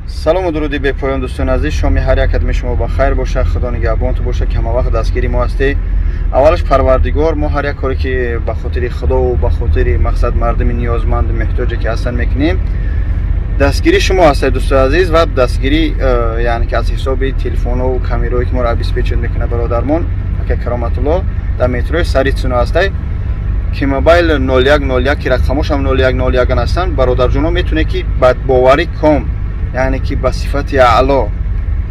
Салому дуруди бепоён, дӯстони азиз. Шоми ҳар як кадоми шумо ба хайр боша, Худо нигаҳбонту боша, ки ҳама вақт дастгири мо ҳастед. Аввалаш, Парвардигор, мо ҳар як коре ки ба хотири Худову ба хотири мақсад мардуми ниёзманду меҳтоҷе ки ҳастанд мекунем, дастгири шумо ҳастед, дӯстои азиз, ва дастгирӣ яъне ки аз ҳисоби телефонову камерое ки моро обеспечить мекунад бародармон ака Кароматулло дар метрои Царицыно ҳастай. Ки мобайл 0101, ки рақамошам 0101 ҳастанд. Бародарҷоно, метавонед ки ба боварӣ ком, яъне ки ба сифати аъло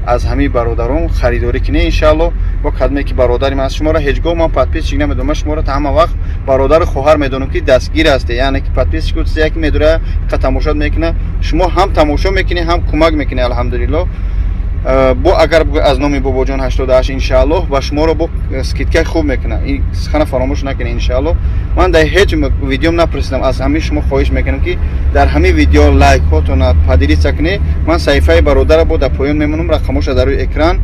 аз ҳамин бародарон харидорӣ кунед, иншаалло. Бо кадме ки бародари ман аст, шуморо ҳеҷ гоҳ ман подписчик намедонам, ман шуморо та ҳама вақт бародару хоҳар медонам, ки дастгир ҳастед. Яъне ки подписчик яке медора, қа тамошо мекунад, шумо ҳам тамошо мекунед, ҳам кӯмак мекунед, алҳамдулилло. Бо агар аз номи Бобоҷон 88, иншааллоҳ, ба шуморо бо скидка хуб мекунад. Ин сухана фаромӯш накунед, иншааллоҳ. Ман дар ҳеҷ видеом напурсидам, аз ҳамин шумо хоҳиш мекунам, ки дар ҳамин видео лайкҳотона поделиться кунед. Ман саҳифаи бародара бо дар поён мемонам, рақамоша дар рӯи экран,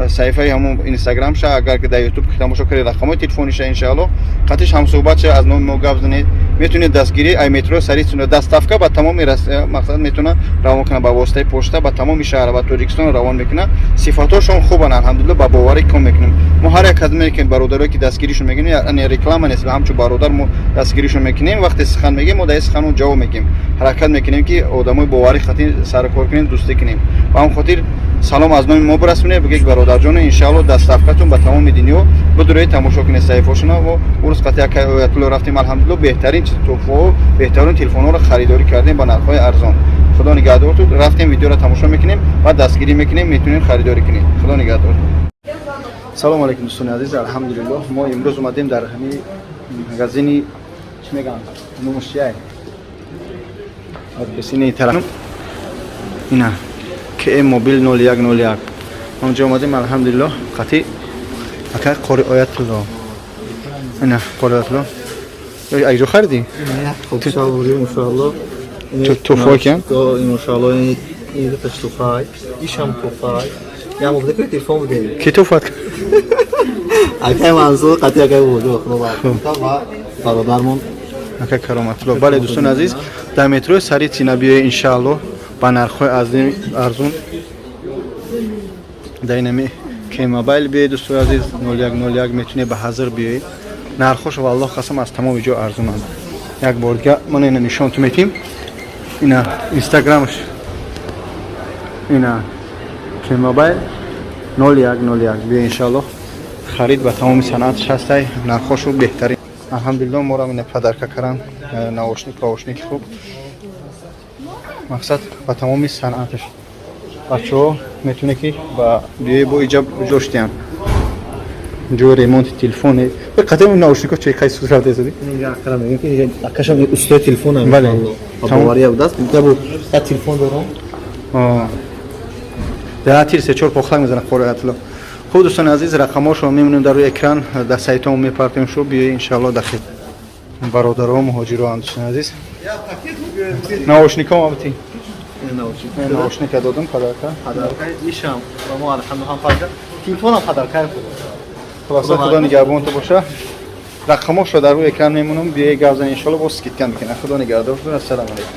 саҳифаи ҳамон инстаграмша. Агар ки дар Ютуб тамошо кунед, рақамҳои телефониша, иншааллоҳ, қатиш ҳамсӯҳбат ша, аз номи мо гап занед. Метавонед дастгирӣ ай метро Царицыно, доставка ба тамоми мақсад метавона равон кунад, ба воситаи почта ба тамоми шаҳр ва Тоҷикистон равон мекунад. Сифатҳошон хубанд, алҳамдулилло, ба боварӣ ком мекунем. Мо ҳар як кадоме ки бародарое ки дастгиришон мекунем, яъне реклама нест, ҳамчун бародар мо дастгиришон мекунем. Вақте сухан мегем, мо дар ин суханон ҷавоб мегем. Ҳаракат мекунем, ки одамои боварӣ хати сарукор кунем, дӯстӣ кунем. Ба ҳамн хотир салом аз номи мо бирасонед, бигед: «Бародарҷоно, иншаалло, доставкатон ба тамоми дунё бидуроед, тамошо кунед саҳифашона». Мо урӯз қати акай Оятулло рафтем, алҳамдулилло, беҳтарин туҳфаҳо, беҳтарин телефонҳоро харидорӣ кардем ба нархҳои арзон. Худо нигаҳдорту. Рафтем, видеоро тамошо мекунем ва дастгирӣ мекунем, метавонем харидорӣ кунем. Худо нигаҳдор. Салому алейкум, дӯстони азиз. Алҳамдулиллоҳ, мо имрӯз омадем дар ҳамин магазини, чӣ мегӯянд, номаш чия, бесини тараф, ина КМ Мобил 0101, онҷо омадем, алҳамдулиллоҳ, қати ака Қори Оятулло. Ина Қори Оятулло, айҷо харидӣ? Иншалло. Туҳфа киян? Иншалло, ин дуташ туҳфай, ишам туҳфай. Я мобиле ки телефон буде. Ки туҳфат? Акай Мансур қати акай Бобоҷон, Худо ва бародармон. Ака Кароматулло. Бале, дӯстони азиз, дар метрои Царицыно биёед, иншаалло, ба нархҳои арзун дар инами Кмобайл биёед, дӯстои азиз, 0101 метавонед ба ҳазир биёед. Нархҳош, валлоҳ қасам, аз тамоми ҷо арзунанд. Як бор дига ман ина нишонту метим. Ина инстаграмаш, ина Кмобайл 0101. Биё, иншааллоҳ, харид ба тамоми санъатш ҳастай, нархҳошу беҳтарин, алҳамдулилло. Морам ина подарка каран, наушник, наушники хуб, мақсад ба тамоми санъаташ. Бачаҳо, метавонед ки ба биёи, бо иҷа ҷоштиям, ҷои ремонти телефоне. Қатъи наушнико че қайси сурат эсади? Акашам устои телефон. Бале. Бовария будааст. Я телефон дорам. Дар тир се чор похлак мезанад Қори Оятулло. Хуб, дӯстони азиз, рақамҳошро мемонем дар рӯи экран, дар сайтҳомо мепартем. Шу биёи, иншаалло, дахил бародаро муҳоҷиро. Дӯстони азиз, наушником абти, наушника додам подарка. Подарка ишам ва мо, алҳамдулиллоҳ, ҳам подарка, телефонам подарка худ. Хулоса, Худо нигаҳбонту боша. Рақамҳошро дар рӯи экран мемонам, биёи, гап зан, иншоалло, бо скидка мекунам. Худо нигаҳдор. Ассалому алайкум.